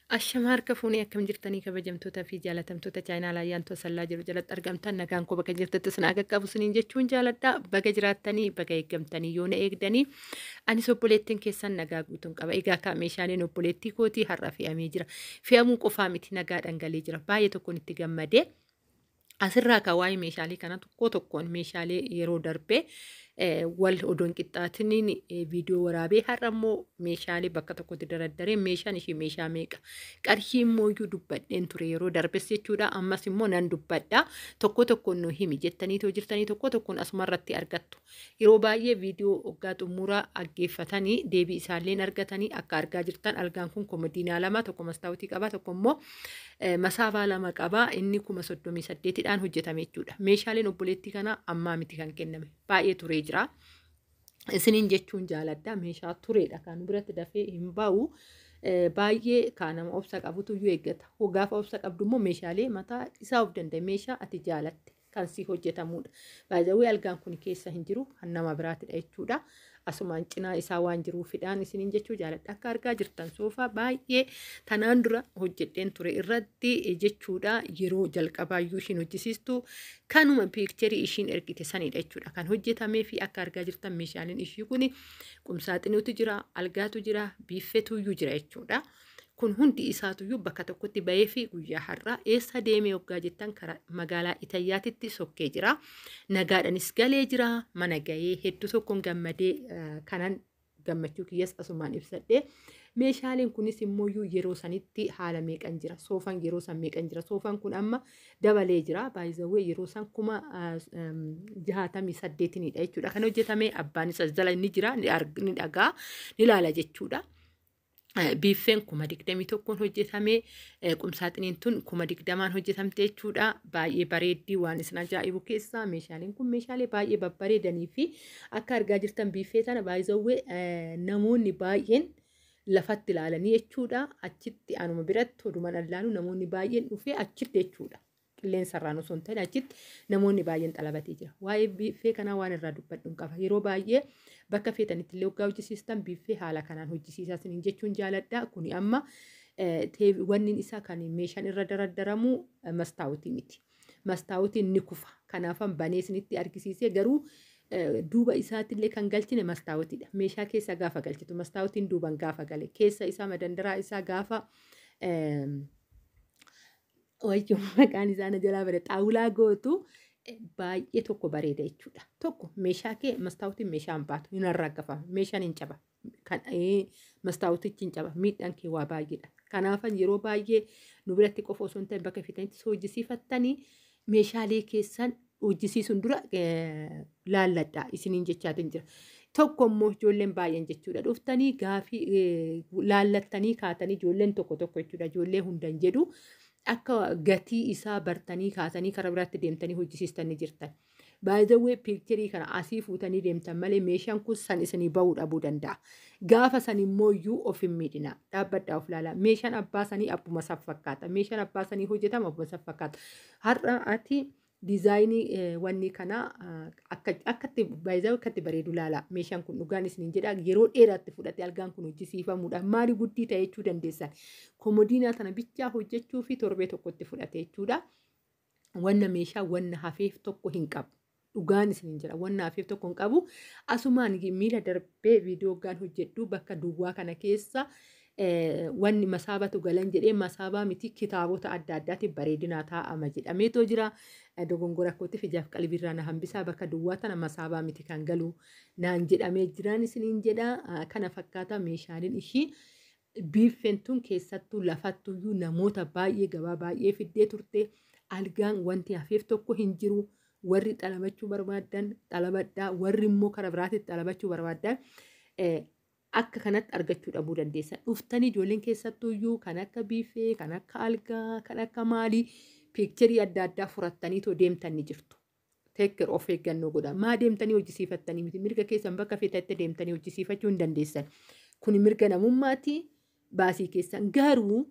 Ashama harka fuunee, akkam jirtanii kabajamtoota fi jaalatamtoota chaayinaa Ayyaantuu Asallaa jiru jalatti argamtan? Nagaan koo bakka jirtatti isin haa qaqqabu isiniin jechuun jaaladha. Baga jiraattanii, baga eeggamtanii, yoona eegdanii anis obboleettiin keessan nagaa guutuun qaba. Egaa akka meeshaaleen obboleettii kootii har'a fe'amee jira. Fe'amuu qofaa miti, nagaa dhangalee jira. Baay'ee tokkoon itti gammadee. Asirraa kan waa'ee meeshaalee kana tokko tokkoon meeshaalee yeroo darbee wal odoon qixxaatiniin viidiyoo waraabee, har'a immoo meeshaalee bakka tokkotti daraddaree, meeshaan ishii meeshaa meeqa, qarshii immoo iyyuu dubbadheen ture yeroo darbes jechuudha. Ammas immoo nan dubbadha. Tokko tokkoon nu himi jettanii jirtanii, tokko tokkoon asumarratti argattu. Yeroo baay'ee viidiyoo hoggaa xumuraa dhaggeeffatanii deebii isaalleen argatanii. Akka argaa jirtan algaan kun komodiinaa lama, tokko mastaawutii qaba, tokko immoo masaabaa lama qaba. Inni 38,000dhaan hojjetame jechuudha. Meeshaaleen obboleettii kanaa ammaa miti kan kenname, baay'ee turee jira. Isiniin jechuun jaaladha. Meeshaa tureedha, kan biratti dafee hin ba'u. Baay'ee kan nama obsa qabutu iyyuu eeggata. Gaafa obsa qabdu immoo meeshaalee mataa isaa of danda'e, meeshaa ati jaalatte kan si hojjetamudha. Baay'ee algaan kun keessa hin jiru, kan nama biraatidha jechuudha. Asumaan cinaa isaa waan jiruufidhaan isiniin jechuu jaaladha. Akka argaa jirtan soofaa baay'ee tanaan dura hojjedheen ture irratti jechuudha. Yeroo jalqabaayyuu ishiin hojjisiistu kanuma piikcherii ishiin ergite sanidha jechuudha. Kan hojjetamee fi akka argaa jirtan meeshaaleen ishii kun qumsaaxiniitu jira, algaatu jira, biiffeetuyyuu jira jechuudha. Kun hundi isaatuyyuu bakka tokkotti bahee fi guyyaa har'aa eessa deemee hoggaa jettan, karaa magaalaa Itayyaatitti sokkee jira. Nagaadhanis galee jira. Mana gahee hedduu tokkoon gammadee, kanan gammachuu kiyyas asumaan ibsadhe. Meeshaaleen kunis immoo yeroo sanitti haala meeqan jira? Soofaan yeroo san meeqan jira? Soofaan kun amma dabalee jira. Baay'izawwee yeroo san 68,000nidha jechuudha. Kan hojjetame abbaan isa jala ni jira, ni dhagaa, ni ilaala jechuudha. Biiffeen 21,000n hojjetame, qumsaaxiniin tun 20,000n hojjetamte jechuudha. Baay'ee bareeddii. Waan isin ajaa'ibu keessaa meeshaaleen kun meeshaalee baay'ee babbareedanii fi akka argaa jirtan biiffee tana baay'izawwee namoonni baay'een lafatti ilaalanii jechuudha. Achitti anuma biratti oduman allaalu namoonni baay'een dhufee achitti jechuudha. Qilleensarraan osoo hin ta'in achitti namoonni baay'een xalabatee jira. Waa'ee biiffee kanaa waan irraa dubbadhu hin qaba. Yeroo baay'ee bakka feetanitti illee hoggaa hojjisiistan biiffee haala kanaan hojjisiisaa isiniin jechuun jaaladha. Kuni amma wanni isaa kan meeshaan irra daraddaramu mastaawutii miti. Mastaawutiin ni kufa. Kanaafan banee isinitti argisiisee, garuu duuba isaatiillee kan galchine mastaawutiidha. Meeshaa keessa gaafa galchitu mastaawutiin duuban gaafa gale, keessa isaa madandaraa isaa gaafa, wayyo, maqaan isaa na jalaa bare, xaawulaa gootu baay'ee tokko bareeda jechuudha. Tokko meeshaa kee mastaawutiin meeshaa hin baatu, hin arraaggafamu, meeshaan hin caba. Kan mastaawutichi hin caba, miidhaan kee waa baay'eedha. Kanaafan yeroo baay'ee nu biratti qofa osoo hin ta'in bakka fitanitti hojjisiifattanii meeshaalee keessan hojjisiisuun dura laalladha isiniin jechaatiin jira. Tokko immoo ijoolleen baay'een jechuudha dhuftanii gaafii laallattanii kaatanii, ijoolleen tokko tokko jechuudha, ijoollee hundan jedhu, akka gatii isaa bartanii kaatanii karaa biraatti deemtanii hojjisiistanii jirtan. Baay'ee piikcherii kana asii fuutanii deemtan malee meeshaan kun san isinii bahuu dhabuu danda'a. Gaafa san immoo iyyuu of hin miidhina. Dhaabbadhaa of ilaalaa. Meeshaan abbaa sanii abbuma san fakkaata. Meeshaan abbaa sanii hojjetama abbuma san fakkaata. Har'a ati diizaayinii wanni kana akkatti baay'ee akkatti bareedu ilaala. Meeshaan kun dhugaan isiniin jedha, yeroo dheeraatti fudhatee algaan kun hojjisiifamuudha. Maali guddii ta'e jechuu dandeessan. Komodiinaa tana bichaa hojjechuu fi torbee tokkotti fudhate jechuudha. Wanna meeshaa wanna hafeef tokko hin qabu. Dhugaan isiniin jedha, wanna hafeef tokko hin qabu. Asumaan miila darbee viidiyoo gaan hojjedhu bakka duwwaa kana keessa wanni masaabatu galan jedhee, masaabaa miti, kitaabota adda addaatiin bareedinaa taa'ama jedhameetoo jira. Dogongora kootiif ijaaf qalbiirraa na hambisaa, bakka duwwaa tana masaabaa miti kan galu naan jedhamee jiraan isiniin jedha. Kana fakkaata meeshaaleen ishii. Biiffeen tun keessattuu lafattuyyuu namoota baay'ee gabaa baay'ee fiddee turte. Algaan wanti hafeef tokko hin jiru. Warri xalabachuu barbaaddan xalabadhaa. Warri immoo karaa biraatti xalabachuu barbaaddan akka kanatti argachuu dhabuu dandeessan. Dhuftanii ijoolleen keessattuyyuu kan akka biifee, kan akka algaa, kan akka maalii piikcherii adda addaa furattaniitoo deemtan ni jirtu. Teekker of eeggannoo godha. Maa deemtanii hojjisiifattanii miti. Mirga keessan bakka feetatti deemtanii hojjisiifachuu hin dandeessan. Kun mirga namummaati, baasii keessan. Garuu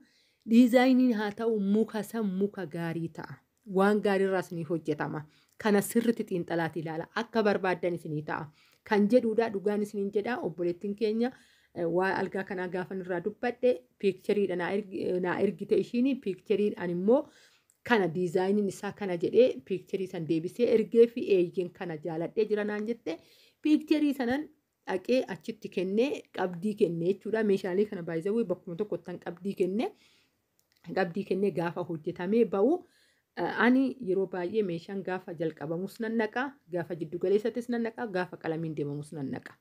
diizaayiniin haa ta'u, muka san muka gaarii ta'a. Waan gaariirraa isinii hojjetama. Kana sirriitti xiinxalaati ilaala. Akka barbaaddan isinii ta'a. Kan jedhuudha, dhugaan isiniin jedha, obboleettiin keenya Waa algaa kanaa gaafa irraa dubbadhe piikchariidha naa ergite ishiin piikchariin ani immoo kana diizaayiniin isaa kana jedhee piikcharii san deebisee ergee fi eeyyeen kana jaaladhee jira naan jette piikcharii sanan dhaqee achitti kennee qabdii kennee jechuudha. Meeshaalee kana baay'isawee bakkuma tokkottan qabdii kennee qabdii kennee gaafa hojjetamee ba'u ani yeroo baay'ee meeshaan gaafa jalqabamus nan naqa, gaafa jiddu galeessattis nan naqa, gaafa qalamiin deemamus nan naqa.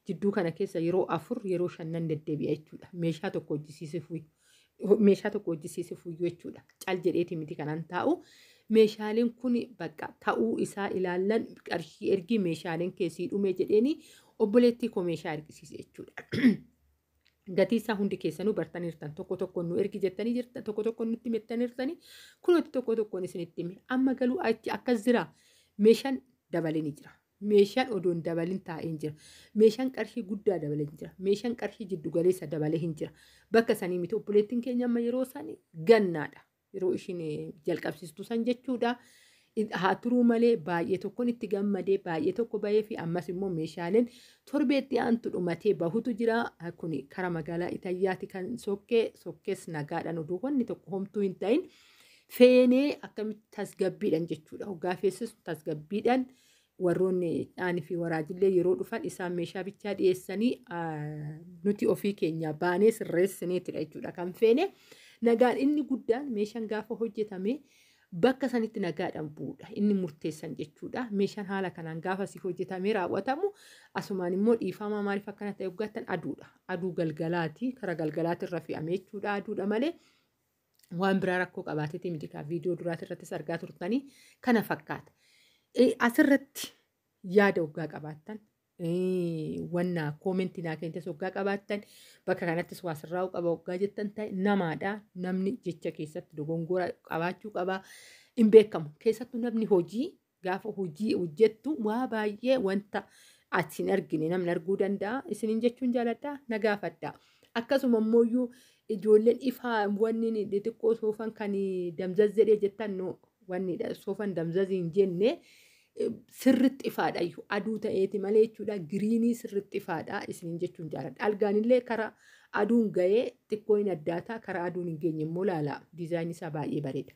Jidduu kana keessa yeroo 4 yeroo 5 nan deddeebi'a jechuudha. Meeshaa tokko hojjisiisuuf meeshaa tokko hojjisiisuuf jechuudha. Cal jedheeti miti kanan taa'u. Meeshaaleen kun bakka ta'uu isaa ilaallan qarshii ergi meeshaaleen keessii dhume jedheeni obboleettii koo meeshaa ergisiise jechuudha. Gatii isaa hundi keessanuu bartaniirtan tokko tokkoon nu ergi jettanii jirtan tokko tokkoon nutti himettaniirtanii kunuutti tokko tokkoon isinitti hime. Amma galuu achi akkas jira meeshaan dabalee ni jira. Meeshaan odoon dabalin taa'ee hin jira. Meeshaan qarshii guddaa dabalee hin jira. Meeshaan qarshii jiddu galeessa dabalee hin jira. Bakka sanii miti obboleettiin keenya amma yeroo sanii gannaadha. Yeroo ishiin jalqabsiistu san jechuudha. Haa turuu malee baay'ee tokkoon itti gammadee baay'ee tokko bahee fi ammas immoo meeshaaleen torbeetti aantu dhumatee bahutu jira. Kun kara magaalaa Itayyaati kan sokkee sokkees nagaadhaan oduu wanni tokko homtuu hin ta'in feenee akkamitti tasgabbiidhaan jechuudha. Hoggaa feessisu tasgabbiidhaan warroonni dhaanii fi waraajillee yeroo dhufan isaan meeshaa bichaa dhiyeessanii nuti ofii keenya baanee sirreessineetidha jechuudha kan feene. Nagaan inni guddaan meeshaan gaafa hojjetame bakka sanitti nagaadhaan bu'uudha. Inni murteessan jechuudha. Meeshaan haala kanaan gaafa si hojjetamee raawwatamu asumaan immoo dhiifama maaliif akkana ta'e hoggattan aduudha. Aduu galgalaati. Kara galgalaatirra fe'ame jechuudha. Aduudha malee waan biraa rakkoo qabaateeti miti kaa viidiyoo duraati irrattis argaa turtanii kana fakkaata. Asirratti yaada hoggaa qabaattan wanna koomentii naa kennitas hoggaa qabaattan bakka kanattis waa sirraa'uu qaba hoggaa jettan ta'e namaadha. Namni jecha keessatti dogongora qabaachuu qaba. Hin beekamu. Keessattuu namni hojii gaafa hojii hojjettu waa baay'ee wanta ati hin argine namni arguu danda'a. Isiniin jechuun jaaladha na gaafadha. Akkasuma immoo ijoolleen ifaa wanni xixiqqoo soofan kan damzaz jedhee jettan no wanni soofan damzaz hin jenne sirritti ifaadha iyyuu aduu ta'eeti malee jechuudha. Giriinii sirritti ifaadha isiniin jechuun jaaladha. Algaanillee karaa aduun ga'ee xiqqoo hin addaataa karaa aduun hin geenye immoo laala diizaayinii isaa baay'ee bareeda.